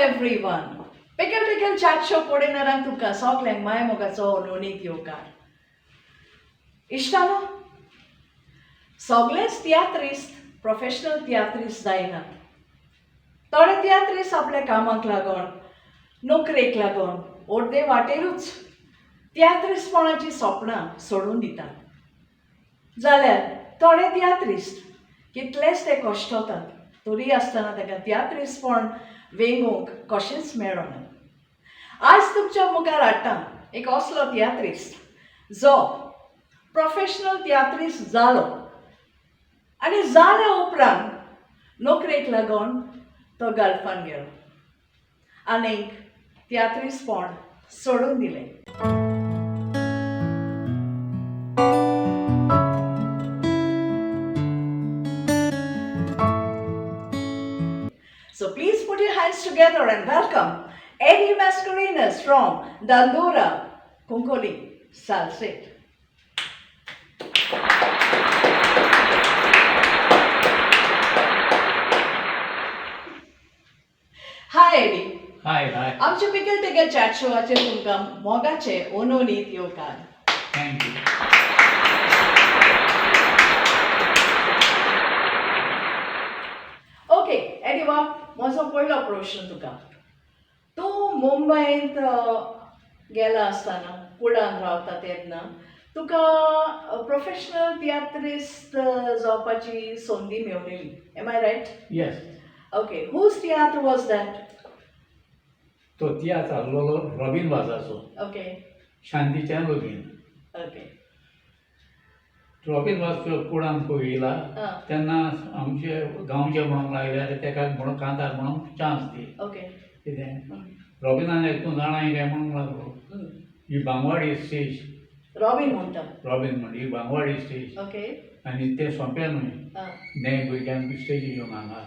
Everyone. Pickle tickle chat show पळयणाऱ्यांक तुमकां सगल्यांक माय मोगाचो अनोनीत येवकार. इश्टानो, सगळेच तियात्रिस्त प्रोफेशनल तियात्रिस्त जायनात. थोडे तियात्रिस्त आपल्या कामाक लागून, नोकरेक लागून अर्दे वाटेरूच तियात्रिस्तपणाची सपनां सोडून दितात, जाल्यार थोडे तियात्रिस्त कितलेच ते कश्टतात तरी आसतना ताका तियात्रिस्तपण वेंगोवंक कशेंच मेळना. आज तुमच्या मुखार हाडटा एक असलो तियात्रिस्त जो प्रोफेशनल तियात्रिस्त जालो आनी जाल्या उपरांत नोकरेक लागून तो गल्फान गेलो आनीक तियात्रिस्तपण सोडून दिलें. So please put your hands together and welcome Eddie Mascarenhas from Dandora, Cuncolim, Salcete. Hi Eddie. Hi hi. आमच्या पिकल टिकल चॅट शोवाचेर तुमकां मोगाचे अनोनीत येवकार. Thank you. Okay एडी बाब, म्हजो पयलो प्रश्न तुका. तूं मुंबयंत गेला आसतना, कुडान रावता तेन्ना तुका प्रोफेशनल तियात्रिस्त जावपाची संदी मेवलेली. Am I right? Yes. Okay, whose tiatr was that? तो तियात्र आहलोलो रॉबीन वाजाचो. शांतीचें लगीन. रॉबीन वाज कुडान खंय येयला तेन्ना आमचे गांवचे म्हणूंक लागले, आरे तेका म्हणून कांतार म्हणून चान्स दी. कितें रॉबिनान एक तूं जाणाय काय म्हणूंक लागलो, ही बांगवाडी स्टेज. रॉबीन म्हणटा? रॉबीन म्हणटा, ही बांगवाडी स्टेज आनी तें सोंपें न्हय न्हय भुरग्यांक स्टेजी येवन हांगा.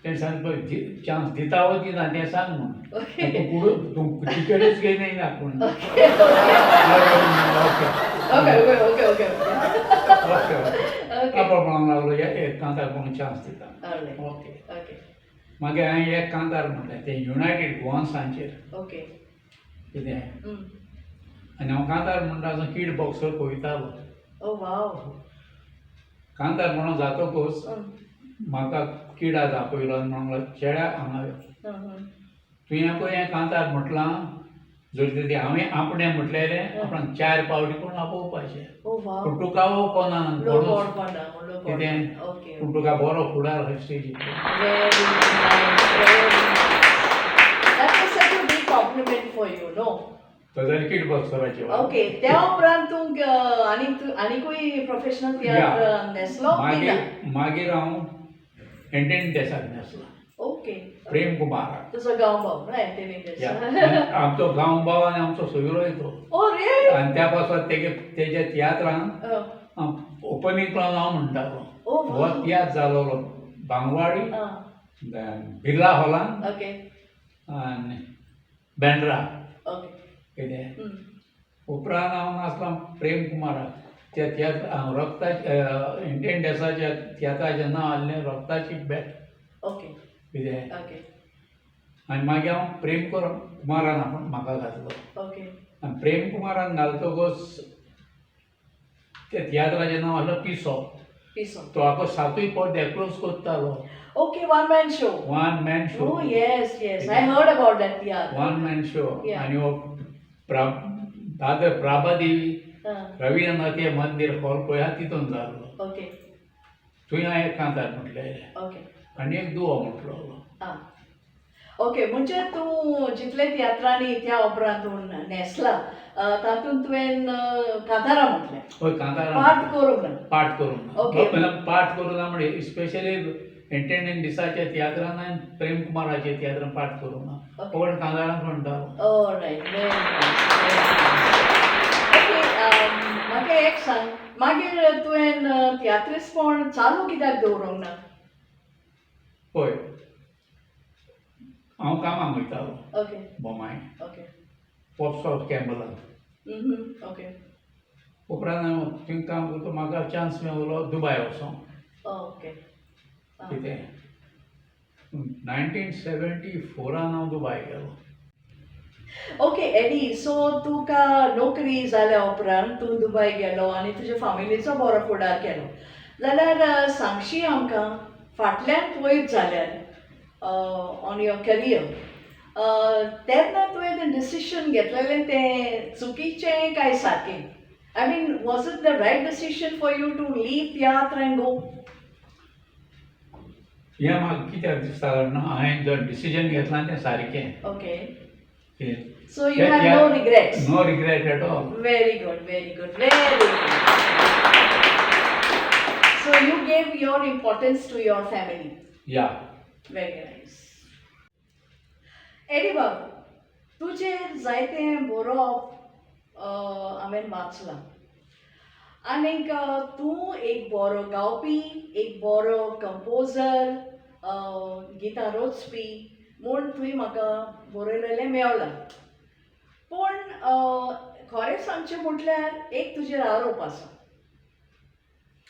तेणें सांगलें, पळय, चान्स दिता वो दिना तें सांग म्हूण. तूं कुडू तूं टिकेटूच घेयना ना पूण. Okay okay. Okay okay okay okay. आपलो म्हणूंक लागलो, एक कांतार म्हणून चान्स दिता. ओके. मागीर हांवें एक कांतार म्हणलें तें युनायटेड गोवन्सांचेर. कितें आनी हांव कांतार म्हणटा आसतना कीड बॉक्सर पळयतालो. ओ वाव. कांतार म्हणून जातकूच म्हाका किडाक आपयलो आनी म्हणूंक लागलो, चेड्या, हांगा यो. तुवें पळय हें कांतार म्हटलां, जर तें हांवें आपणें म्हटलेलें आपणाक चार पावटी कोण आपोवपाचें. ओ वाव. पूण तुका हो कोणा लोक कोणूच कोणपणा लोक. कितें पूण तुका बरो फुडार आसा स्टेजीर. Very nice, very nice. That was such a big compliment for you, no? तो जाली किड बॉक्सराची. ओके, त्या उपरांत तूं आनीक आनीकूय प्रोफेशनल तियात्र न्हेसलो की ना? मागीर मागीर हांव एंटनी डेसाक न्हेसलो. प्रेम कुमाराक. तुजो गांव भाव ना एंटनी? या. डेसा. आमचो गांव भाव आनी आमचो सोयरोय तो. Oh really? आनी त्या पासत तेगे तेज्या तियात्रान ओपनींग क्लॉज हांव म्हणटालो. हो तियात्र जालोलो बांगवाडी, बिर्ला हॉलान आनी बँड्रा. कितें उपरांत हांव नाचलां प्रेम कुमाराक. त्या तियात्र हांव रक्ताची इंडियन डेसाच्या तियात्राचें नांव आहलें रक्ताची बेट. कितें आनी मागीर हांव प्रेम कुमारान म्हाका घातलो. आनी प्रेम कुमारान घालतकूच त्या तियात्राचें नांव आहलें पिसो. पिसो. तो आको सातूय पद एकलोच कोत्तालो. Okay, one man show. One man show. Oh yes, I heard about that tiatr. One man show. आनी हो दादर प्राभादेवी रविंद्रनाथ मंदिर हॉल पळय आहा तितून जाल्लो. थंय हांवें एक कांतार म्हटलेलें आनी एक दुवो म्हटलो. आं, ओके, म्हणजे तूं जितले तियात्रांनी त्या उपरांत तूं न्हेसला, तातूंत तुवें कांतारां म्हटलें? हय, कांतारां. पार्ट करूंक ना? पार्ट करूंक ना. पार्ट करूंक ना म्हणजे स्पेशली एंटनी डिसाच्या तियात्रान आनी प्रेम कुमाराच्या तियात्रान पार्ट करूंक ना, पण कांतारांत म्हणटालो. Alright, very nice, very nice. Okay, म्हाका एक सांग, मागीर तुवें तियात्रिस्तपण चालू कित्याक दवरूंक ना? पळय, हांव कामाक वयतालो बोमाय पॉप्स ऑफ कॅम्बलान. उपरांत हांव थंय काम करता, म्हाका चान्स मेवलो दुबाय वचोंक. कितें 1974 हांव दुबाय गेलो. ओके एडी, सो तुका नोकरी जाल्या उपरांत तूं दुबय गेलो आनी तुज्या फामिलीचो बरो फुडार केलो जाल्यार सांगशी आमकां फाटल्यान पळयत जाल्यार ऑन your career तेन्ना तुवें तें डिसिशन घेतलेलें तें चुकीचें काय सारकें? I mean, was it the right decision for you to leave tiatr and go? हें म्हाका कित्याक दिसता जाणा, हांवें जो डिसिजन घेतलां तें सारकें. Okay, so you have no regrets? No regret at all. Very good, very good, very good. So you gave your importance to your family. Yeah. Very nice. Eddie बाब, तुजेर जायतें बरोवप हांवें वाचलां आनीक तूं एक बरो गावपी, एक बरो कंपोजर, गितां रचपी म्हूण तुवें म्हाका बरयलेलें मेवलां. पूण खरें सांगचें म्हटल्यार एक तुजेर आरोप आसा.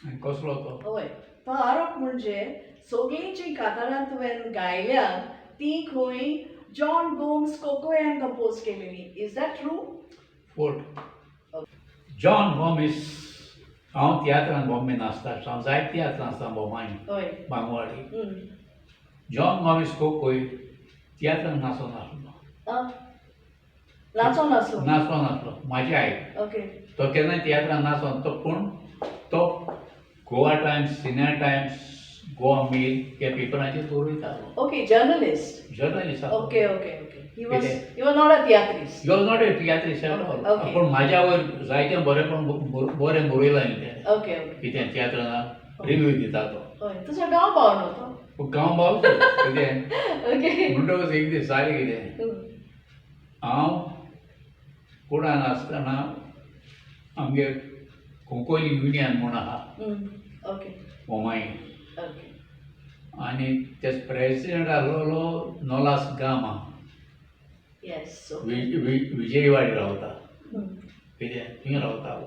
आनी कसलो तो? हय, तो आरोप म्हणजे सगळीं जीं कांतारां तुवें गायल्यात ती खंय जॉन गोम्स कोकोयान कंपोज केलेली. Is that true? Fort John Gomes, हांव तियात्रान बॉम्बे नाचता, हांव जायते तियात्रां आसता बोमाय, बांगवाडी. जॉन गोमीस कोकोय तियात्रान नाचोन आसलो. नाचोन आसलो? नाचोन आसलो म्हाजी आयक. तो केन्ना तियात्रान नाचोन तो, पूण तो Goa Times, Cine Times, Goa Mail ह्या पेपरांचेर बरयतालो. Okay, journalist. Journalist. Okay okay okay he was कितें? He was not a tiatrist. He was not a tiatrist at all. पूण म्हाज्या वयर जायतें बरेंपण बरें बरयलां न्ही तेणें. ओके ओके कितें तियात्रान रिव्यू दिता तो. हय, तुजो गांव भाव न्हू तो? पूण गांव भाव कितें. म्हणटकच एक दीस जालें कितें, हांव कुडान आसतना आमगे कुंकोली युनियन म्हूण आहा ओमाई, आनी ते प्रेसिडेंट आसलेलो नोलास गामा. विजयवाडी रावता, कितें थंय रावतालो.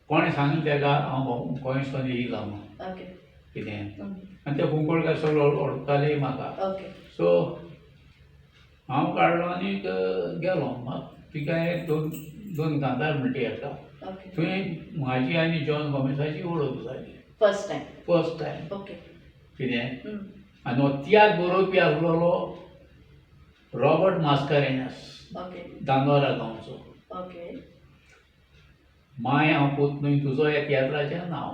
कोणें सांगलें तेका हांव गोंयसून येयला म्हूण. कितें, आनी ते कुंकळकार सगळे वळखताले म्हाका. सो हांव काडलो आनी गेलो. तिका दोन दोन कांतार म्हणटा येता. थंय म्हाजी आनी जॉन गोमेसाची वळख जाली. First time? First time. कितें, आनी हो तियात्र बरोवपी आसलेलो रॉबर्ट मास्कारेन्हास, दांदोरा गांवचो. माय हांव पूत न्हय तुजो ह्या तियात्राचें नांव.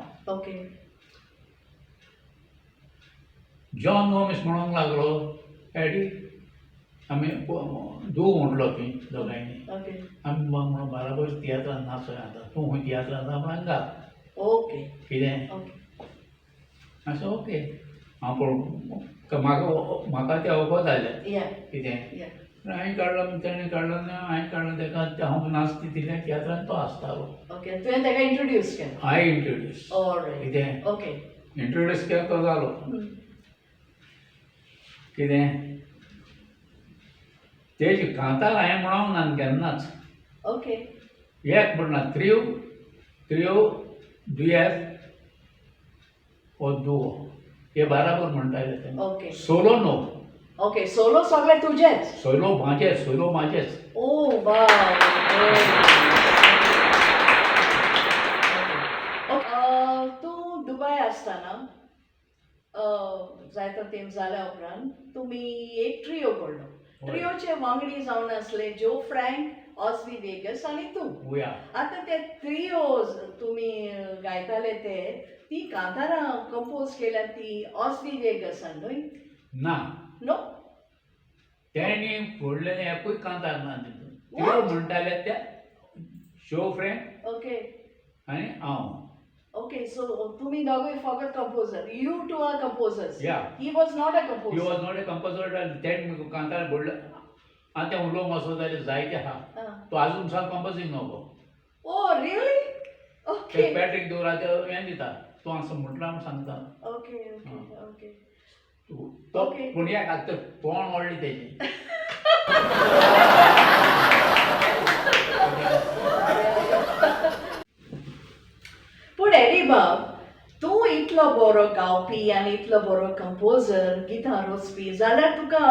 जॉन गोमेस म्हणूंक लागलो, एडी आमी दू म्हटलो थंय दोगांयनी. आमी म्हणून बाराबर तियात्रान नाचोया आतां, तूं खंय तियात्रान म्हण घाल. कितें, अशें ओके. हांव पळोवंक म्हाका म्हाका तें अवगत जालें. कितें, हांवें काडलो, तेणें काडलो आनी हांवें काडलो तेका. हांव नाचता तितल्या तियात्रान तो आसतालो. ओके, तुवें तेका इंट्रोड्यूस केलो? हांवें इंट्रोड्यूस. कितें, इंट्रोड्यूस केलो तो जालो. कितें, तेजी कांतार हांवें म्हणूंक ना केन्नाच. एक म्हणना, त्रियो त्रियो दुयेंत ओ दुवो हे बाराबर म्हणटाले ते. Solo no. ओके, सोलो सगळे तुजेच? सोलो म्हाजेच, सोलो म्हाजेच. ओ वा. तूं दुबय आसतना जायतो तेंप जाल्या उपरांत तुमी एक ट्रियो काडलो. ट्रियोचे वांगडी जावन आसले जो फ्रँक, ऑस्वी वेगस आनी तूं. आतां ते ट्रियो तुमी गायताले ते ती कांतारां कंपोज केल्या ती ऑस्वी वेगसान न्हय? ना. नो? तेणी फोडलेलें एकूय कांतार ना तितून. त्यो म्हणटाले त्या शो फ्रेंड आनी हांव. ओके, सो तुमी दोगूय फकत composer? You two are composers? Yeah. He was not a he composer? Was not a composer. तेणें कांतार फोडले आनी तें उलोवंक वचत जाल्यार जायते आहा. तो आजून सावन कंपोजींग नको. Oh really? ते पॅट्रीक दवरा ते हें दिता, तूं असो म्हटलां म्हूण सांगता. ओके ओके ओके तो पूण एक आतां तोंड वाडली तेजी. पूण एडी बाब, तूं इतलो बरो गावपी आनी इतलो बरो कंपोजर, गितां रचपी जाल्यार तुका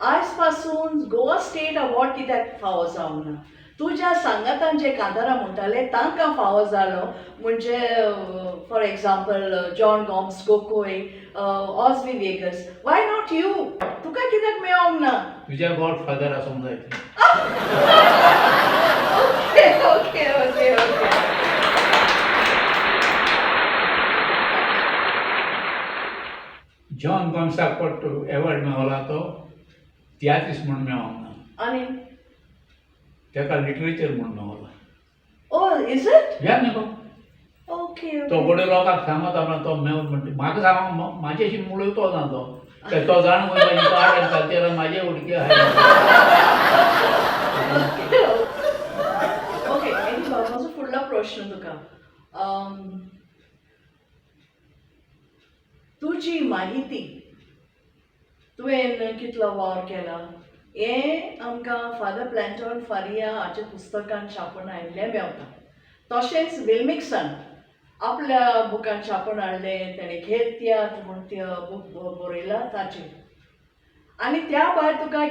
आयज पासून गोवा स्टेट अवॉर्ड कित्याक फावो जावंक ना? तुज्या सांगातान जे कांतारां म्हणटाले तांकां फावो जालो, म्हणजे for example John Gomes Gokoi, Osby Viegas, why not you? तुका कित्याक मेळोंक ना? तुज्या गॉड फादर आसूंक जाय. Okay. John गोम्साक पट्ट एवॉर्ड मेवला तो तियात्रीस म्हूण मेवोंक ना. आनी ताका लिटरेचर म्हूण मेवला. Oh, is it? या न्ही गो. ओके. तो बडे लोकांक सांगता म्हणून तो मेव म्हणटा, म्हाका सांग, म्हाजेशी उलयतो ना तो. ते तो जाण वयता आर्ट एंड कल्चरान म्हाजे उडकी आहा. ओके, एनी म्हजो फुडलो प्रश्न तुका, तुजी माहिती, तुवें कितलो वावर केला हें आमकां फादर प्लॅन्टॉन फारिया हाच्या पुस्तकान छापून आयिल्लें मेवता. तशेंच विल्मिक्सन आपल्या बुकान छापून हाडलें, तेणें खेळ तियात्र म्हूण ते बूक बरयला ताचेर. आनी त्या भायर तुका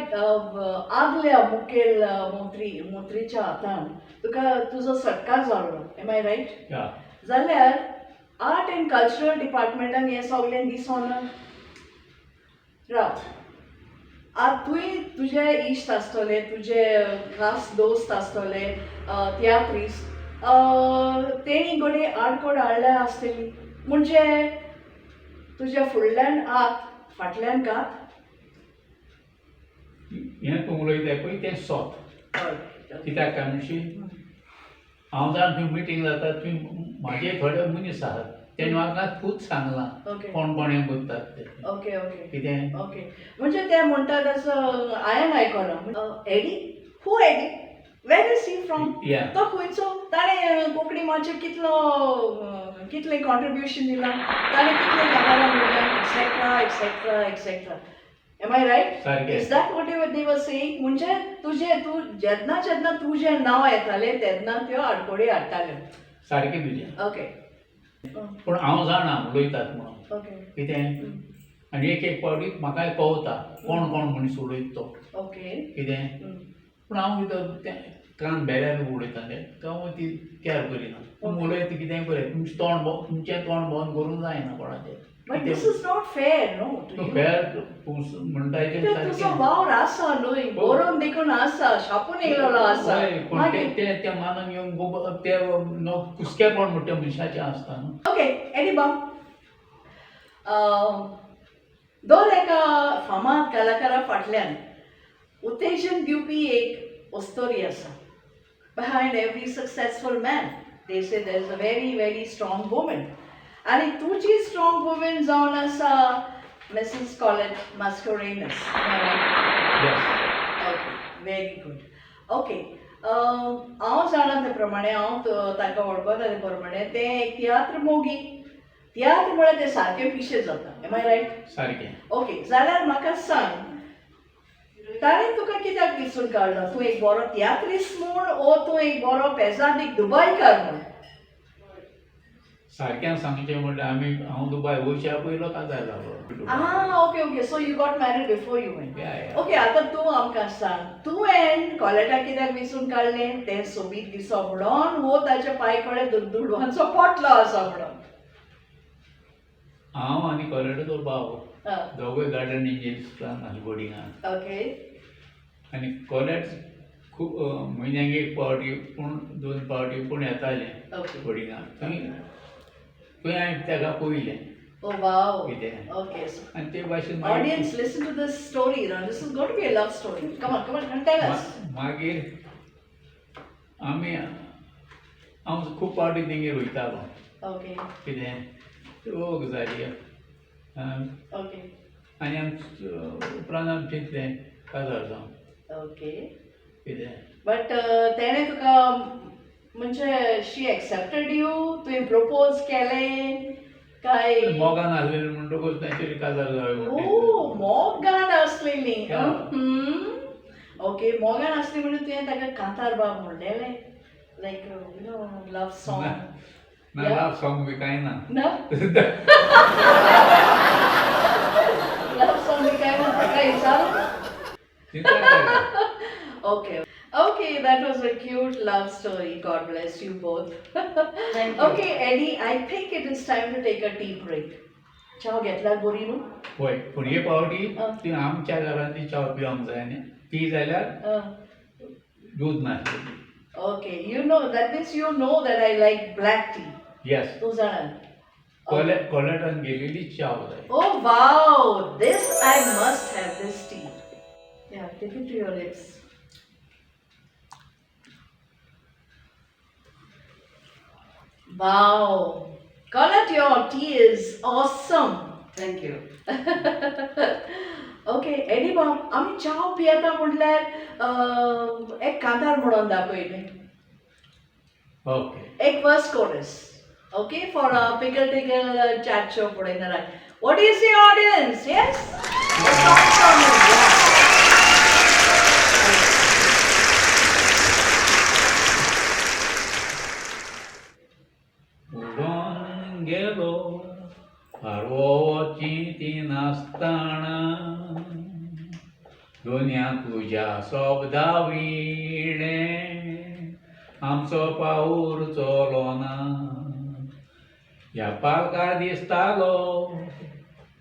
आदल्या मुखेल मंत्रीच्या हातान तुका तुजो सत्कार जालो, एम I right? या. जाल्यार आर्ट एंड कल्चरल डिपार्टमेंटान हें सगळें दिसोना? राव, आतां तुवें तुजे इश्ट आसतले, तुजे खास दोस्त आसतले तियात्रिस्ट, तेणी घडये आडकोड हाडल्या आसतली, म्हणजे तुज्या फुडल्यान हात फाटल्यान घात. हें तूं उलयता पळय तें सोत. हय. कित्याक काय म्हणशी, हांव जाण थंय मिटींग जाता, थंय म्हाजे थोडे मनीस आहात, तेणी म्हाका खूब सांगलां कोण कोण हें करतात ते. ओके ओके कितें? ओके, म्हणजे ते म्हणटात असो हांवें आयकलां, Eddie, who Eddie, where is he from? या. तो खंयचो, ताणें कोंकणी मातशें कितलो कितलें कॉन्ट्रिब्युशन दिलां, ताणें कितलें कांतारां म्हणलां, etcetera etcetera etcetera. Am I right? सारकें. Is that what you they were saying? म्हणजे तुजें तूं जेन्ना जेन्ना तुजें नांव येतालें तेन्ना त्यो आडकोडी हाडटाल्यो. सारकें तुजें. ओके. पूण हांव जाणा उलयतात म्हणून. कितें? आनी एक एक फावटी म्हाकाय कळटा कोण कोण मनीस उलयता तो. कितें? पूण हांव कितें तें कान बेऱ्यार उडयता तें, हांव ती कॅर करिना. तुमी उलयता कितेंय बरें, तुमचें तोंड तुमचें तोंड बंद करूंक जायना कोणाचें. But this is not fair, no? तूं फेर तूं म्हणटाय तें कित्याक तुजो सारकें. वावर आसा न्हय, बरोवन देखून आसा, छापून येयलेलो आसा. हय, पूण मागीर ते ते मानून घेवंक खूब ते नो कुसकेपण म्हणटा मनशाचें आसता न्हू. ओके, एडी बाब, दर एका फामाद कलाकारा फाटल्यान उत्तेजन दिवपी एक अस्तोरी आसा. Behind every successful man, they say there is a very very strong woman. आनी तुजी स्ट्रॉंग वुमन जावन आसा मिसीस collet मास्कोरेनस. Yes. Okay, very good. Okay, हांव जाणा ते प्रमाणे, हांव तांकां वळखता ते प्रमाणे, ते एक तियात्र मोगी. तियात्र म्हळ्यार ते सारके पिशे जाता. Am I right? सारकें. ओके, जाल्यार म्हाका सांग, ताणें तुका कित्याक दिसून काडलो? तूं एक बरो तियात्रिस्ट म्हूण ओ तूं एक बरो पेजादीक दुबायकार म्हूण? सारकें सांगचें म्हणल्यार आमी हांव दुबाय वयच्या पयलो काजार जालो. आं, okay, so you got married before you went? Yeah. Okay, आतां तूं आमकां सांग, तुवें कॉलेटाक कित्याक विसून काडलें? तें सोबीत दिसो म्हणून वो ताच्या पांय कडेन दुडवांचो पोटलो आसा म्हणून? हांव आनी कॉलेटाचो भाव दोगूय गार्डन एंजल स्कुलान आसले बोर्डिंगान. आनी कॉलेज खूब म्हयन्याक एक फावटी पूण दोन फावटी पूण येतालें बोर्डिंगान. थंय थंय हांवें ताका पळयलें. Oh wow. कितें? Okay. So, आनी ते भाशेन audience, listen to this story. Now, this is going to be a love story. Come on, come on, and tell us. मागीर आमी हांव खूब फावटी तेंगेर वयतालो. कितें वग जाली. आनी आमचें उपरांत आमचें चिंतलें काजार जावं. कितें? बट तेणें तुका म्हणजे शी एक्सेप्टेड you? तुवें प्रपोज केलें काय? मोगान आसलेलें म्हणटकूच नॅचरली काजार जावं. ओ, मोगान आसलेली. Yeah. Okay, मोगान आसली म्हणजे तुवें ताका कांतार बाब म्हणलेलें, like love song? ना, लव सॉंग बी कांय ना. ना, लव सॉंग बी कांय ना? ताका विचारू. चिंता कर. Okay. Okay, that was a cute love story. God bless you both. Thank you. Okay, Eddie, I think it is time to take a tea break. चाव घेतल्यार बरी न्हू? पळय, पूण हे फावटी आं. ती आमच्या घरान ती च्याव पिवंक जाय न्ही, ती जाल्यार दूद नासली. Okay, you know, that means you know that I like black tea. Yes. तूं जाणा. कोलेटान गेलेली च्याव जाय. Oh wow, this I must have this tea. Yeah, take it to your lips. Wow, Colette, your tea is awesome. Thank you. Okay, Eddie बाब, आमी च्याव पियेता म्हटल्यार एक कांतार म्हणून दाखयलें. ओके. एक verse chorus. Okay, for a pickle tickle chat show पळयणार. What is the audience? Yes? A song from you, yeah. Udon गेलो पारवो चिंतिनासतना, दुनिया तुज्या सोबदा विणें आमचो पावूर चलोना. ह्या पालकार दिसतालो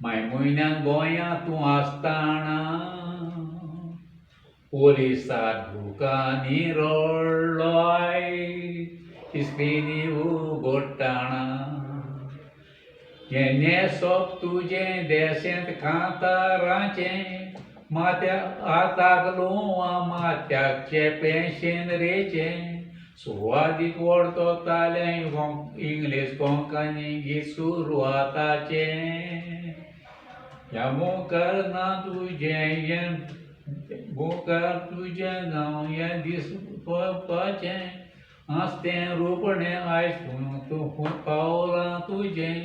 माय म्हयन्यान गोंयांत तूं आसतना, पोलिसां दुकांनी रडलो आयज इस्पिनी उगडटाणा. हें न्हेसप तुजें देशेंत कांताराचें, माथ्या हाताक लोवा माथ्याक चेपें शेंदरेचें, सुवादीक वळखतालें इंग्लीश कोंकणी गीत सुरवाताचें. ह्या मुखार ना तुजें, हें मुखार तुजें नांव हें दीस पळोवपाचें, आसतें रुपणें आयज तूं खूंय पावलां तुजें,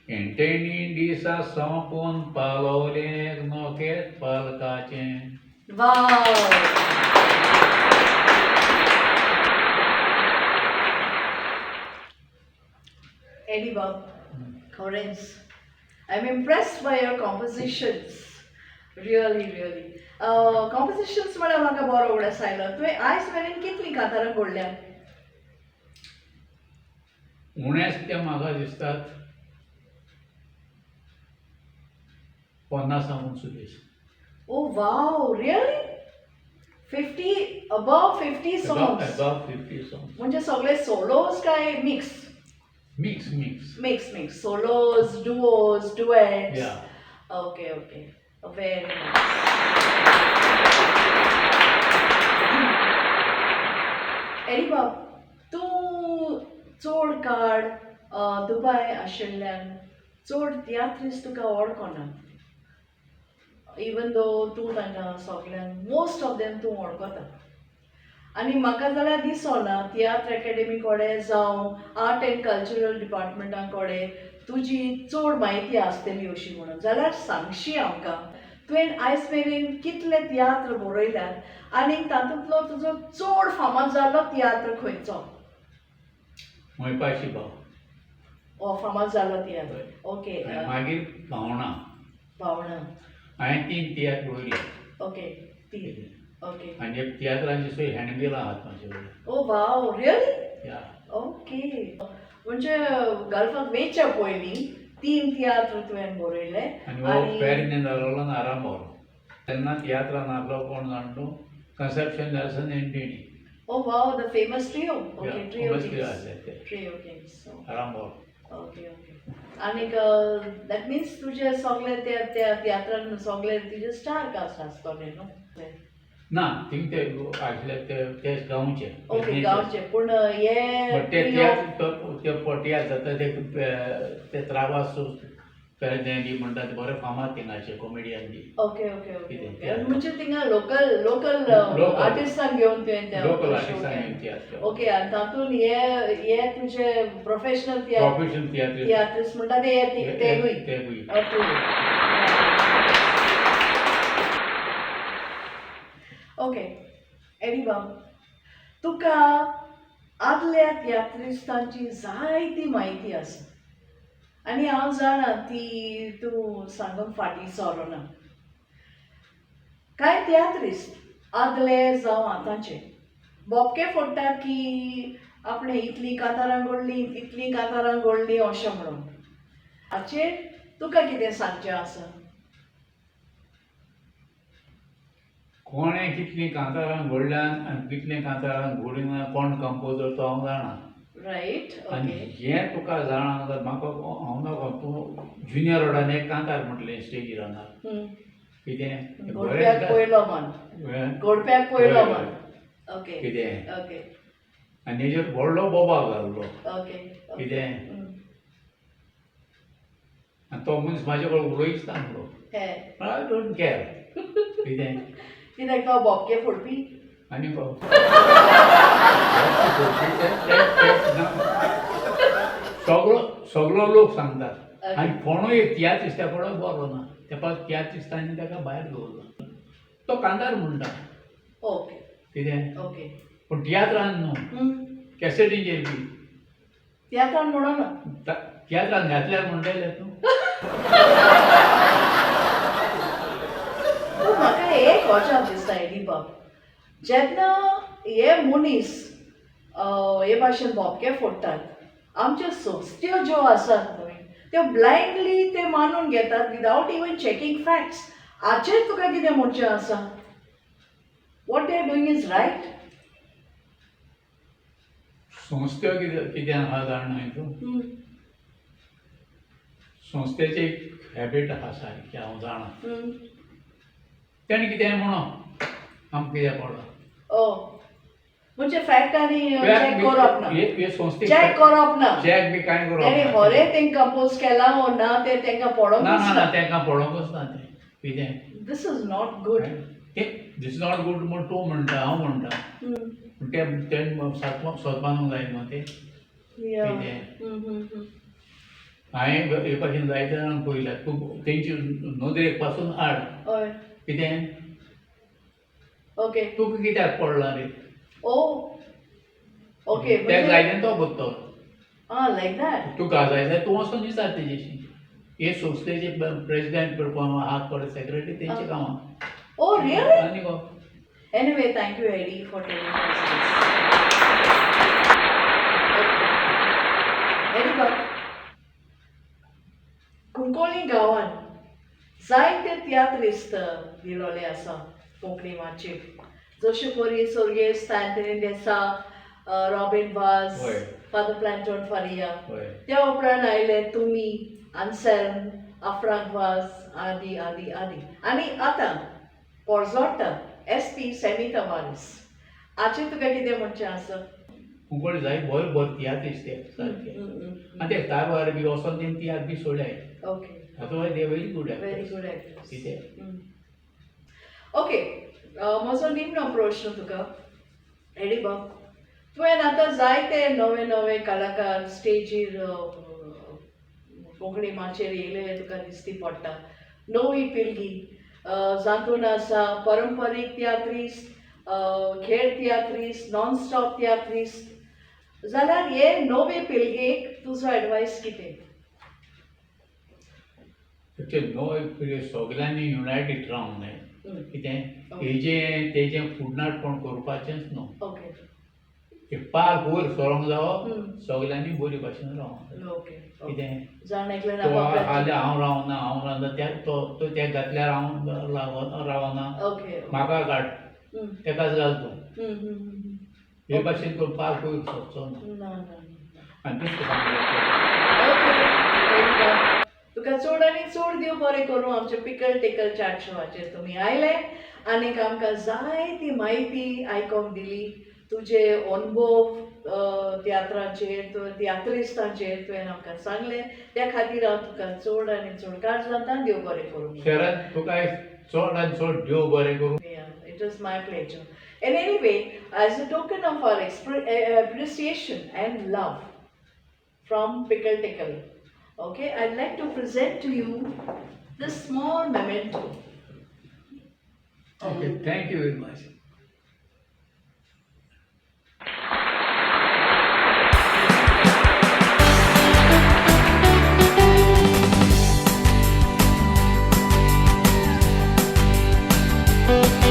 एंटनी दिसा सोंपून पावलें नोकेत पालकाचें. Wow. Eddie Bob, खरेंच I'm impressed by your compositions. Really, really. Compositions म्हळ्यार म्हाका बरो उगडास आयलो, तुवें आयज मेरेन कितलीं कांतारां घडल्या? उणेच ते म्हाका दिसतात 50 हून सुदीस. Oh wow, really? 50, above 50 songs? Above 50 songs. म्हणजे सगळे सोलोज काय mix? Mix, mix. Mix, mix, solos, duos, duets. Yeah. Okay, very nice. Eddie बाब, तूं चड काळ दुबाय आशिल्ल्यान चड तियात्रीस तुका वळखना, इवन दो तूं तांकां सगल्यांक, मोस्ट ऑफ देम तूं वळखता. आनी म्हाका जाल्यार दिसना तियात्र एकाडेमी कडेन जावं आर्ट एंड कल्चरल डिपार्टमेंटा कडेन तुजी चड म्हायती आसतली अशी म्हणून. जाल्यार सांगशी आमकां, तुवें आयज मेरेन कितले तियात्र बरयल्यात आनी तातूंतलो तुजो चड फामाद जाल्लो तियात्र खंयचो? मोयपाशी भाव. हो फामाद जाल्लो तियात्र, ओके. आनी मागीर भावणां. भावणां. हांवें तीन तियात्र बरयले. ओके, तीन, ओके. आनी तियात्रांची सुय हँडबिलां आहात म्हाजे कडेन. ओ वाव, रियली? या. ओके, म्हणजे गल्फाक वेच्या पयलीं तीन तियात्र तुवें बरयले. आनी हो पेरने जालोलो आनी आरांबोर. तेन्ना तियात्रान आहलो कोण जाण तूं, Conception Nelson Antony. Oh wow, the famous trio. Okay, trio. Famous trio Kings. आसले ते. Trio Kings. Arambol. Okay okay आनीक that means तुजे सगळे त्या त्या तियात्रान सगळे तुजे स्टार कास्ट आसतले न्हू? ना, थिंग ते आसले ते ते गांवचे. ओके, गांवचे, पूण हे बट ते trio- तियात्र ते तियात्र जाता ते ते त्रावास पेरने म्हणटा ते बरे फामाद थिंगाचे कॉमेडियन बी. ओके ओके ओके कितें? ओके, म्हणजे थिंगा लोकल लोकल Local. आर्टिस्टांक घेवन तुवें ते लोकल show आर्टिस्टांक केलें. घेवन तियात्र. ओके, आनी तातूंत हे हे तुजे प्रोफेशनल तियात्र प्रोफेशनल तियात्र तियात्रिस्ट म्हणटा ते हे तेगूय? तेगूय. ओके ओके एडी बाब, तुका आदल्या तियात्रिस्तांची जायती म्हायती आसा आनी हांव जाणा ती तूं सांगूंक फाटीं सरोना. कांय तियात्रिस्त आदले जावं आतांचे बोबके फोडटात की आपणें इतलीं कांतारां घडलीं, तितलीं कांतारां घडलीं अशें म्हणून. हाचेर तुका कितें सांगचें आसा? कोणें कितलीं कांतारां घडल्यान आनी कितलीं कांतारां घडूंक कोण कंपोजर तो हांव जाणा. रायट, आनी ओके. हें तुका जाणा जाल्यार म्हाका हांव नाका तूं ज्युनियर रोडान एक कांतार म्हटलें स्टेजीर हांगा कितें गोडप्याक पयलो मन, बरें गोडप्याक पयलो मन. ओके. कितें ओके. आनी हेजेर व्हडलो बोबाळ घाल्लो. ओके. कितें आनी तो मनीस म्हाजे कडेन उलयच नासलो. हे I don't care कितें. कित्याक तो बोबके फोडपी? आनी सगळो सगळो लोक सांगतात आनी कोणूय एक तियात्रिस्ता कडेन बरो ना, तेपा तियात्रिस्तांनी ताका भायर दवरलो. तो कांतार म्हणटा. ओके. कितें ओके. पूण तियात्रान न्हू, कॅसेटीचेर बी. तियात्रान म्हणोना. तियात्रान घातल्यार म्हणटलें तूं. पूण म्हाका एक अजाप दिसता एडी बाब, जेन्ना हे मनीस हे भाशेन भोपके फोडटात, आमच्यो संस्थ्यो ज्यो आसात न्हय त्यो ब्लायंडली ते मानून घेतात विदावट इवन चॅकींग फॅक्ट्स. हाचेर तुका कितें म्हणचें आसा? What they are doing is right? संस्थ्यो कितें कितें आहा जाण न्हय तूं. संस्थेची एक हॅबीट आहा सारकी, हांव जाणा. तेणें कितेंय म्हणो, आमकां कित्याक पडला. ओ, म्हणजे फॅक्ट आनी चॅक करप ना? हे संस्थेक चॅक करप ना? चॅक बी कांय करप तेणें ना. खरें तेंकां कंपोज केलां वो ना तें तेंकां ना पडोंकूच ना ना ना. तांकां पडोंकूच ना तें कितें. This is not good. तें this not good म्हूण तूं म्हणटा, हांव म्हणटा, पूण तें तें सोदपाक जाय न्हू तें कितें. हांवें हे भाशेन जायते जाणांक पळयल्यात, तूं तेंची नदरेक पासून हाड. हय. कितें ओके. तुका कित्याक पडलां रे? ओ, ओके. तेका जाय तें तो करतलो. आं, लायक that. तुका जाय जाल्यार तूं वचोन विचार तेजेशी. हे संस्थेचे प्रेसिडेंट कोण आहा पळय, सेक्रेटरी, तेंचें काम आहा. ओ, रियली? आनी गो. Anyway, thank you, Eddie, for telling us this. Okay. Eddie बाब, कुंकोळी गांवान जायते तियात्रिस्त दिलोले आसा कोंकणी माचयेर, जशे परी सर्गेस्त अँथनी देसा, रॉबीन वाज, फादर प्लॅन्टोन फारिया. त्या उपरांत आयले तुमी, आन्सेल्म, आफ्रांक वाज, आदी आदी आदी. आनी आतां पोरजोडटा एस पी सॅमी तवारीस. हाचेर तुका कितें म्हणचें आसा? कुंकळ्ळी जाय बरे बरे तियात्रिस्त ते सारके. आनी ते कारवार बी वचोन तेणी तियात्र बी सोडल्याय. Otherwise they very good. Very good actors. कितें. ओके, म्हजो निमणो प्रश्न तुका एडी बाब, तुवें आतां जायते नवे नवे कलाकार स्टेजीर कोंकणी माचयेर येयलेले तुका दिश्टी पडटा. नवी पिळगी जातून आसा परंपरीक तियात्रिस्त, खेळ तियात्रिस्त, नॉन स्टॉप तियात्रिस्त, जाल्यार हे नवे पिळगेक तुजो एडवायस कितें? ते नवे पिळगे सगल्यांनी युनायटेड रावंक जाय. कितें हेजें तेजें फुडनाटपण करपाचेंच न्हू. एक पाक वयर सरोंक जावो, सगल्यांनी बरी भाशेन रावंक जाय. कितें जाण एकल्यान तो आपापल्या हाल्या हांव रावना, हांव रावना, त्या तो तो त्या घातल्यार हांव रावना, म्हाका काड, तेकाच घाल तूं, हे भाशेन तो पाक वयर सरचो ना. ना ना. आनी दुसरें सांगलें. ओके, तुका चड आनी चड देव बरें करूं. आमचे पिकल टिकल चाट शोवाचेर तुमी आयले आनीक आमकां जायती म्हायती आयकोंक दिली. तुजे अनुभव तियात्राचेर, तियात्रिस्तांचेर तुवें आमकां सांगलें, त्या खातीर हांव तुका चड आनी चड काज जाता. देव बरें करूं. शरद, तुका चड आनी चड देव बरें करूं. Yeah, it was my pleasure. And anyway, as a token of our appreciation and love from Pickle Tickle, okay, I'd like to present to you this small memento. Okay, thank you very much. You.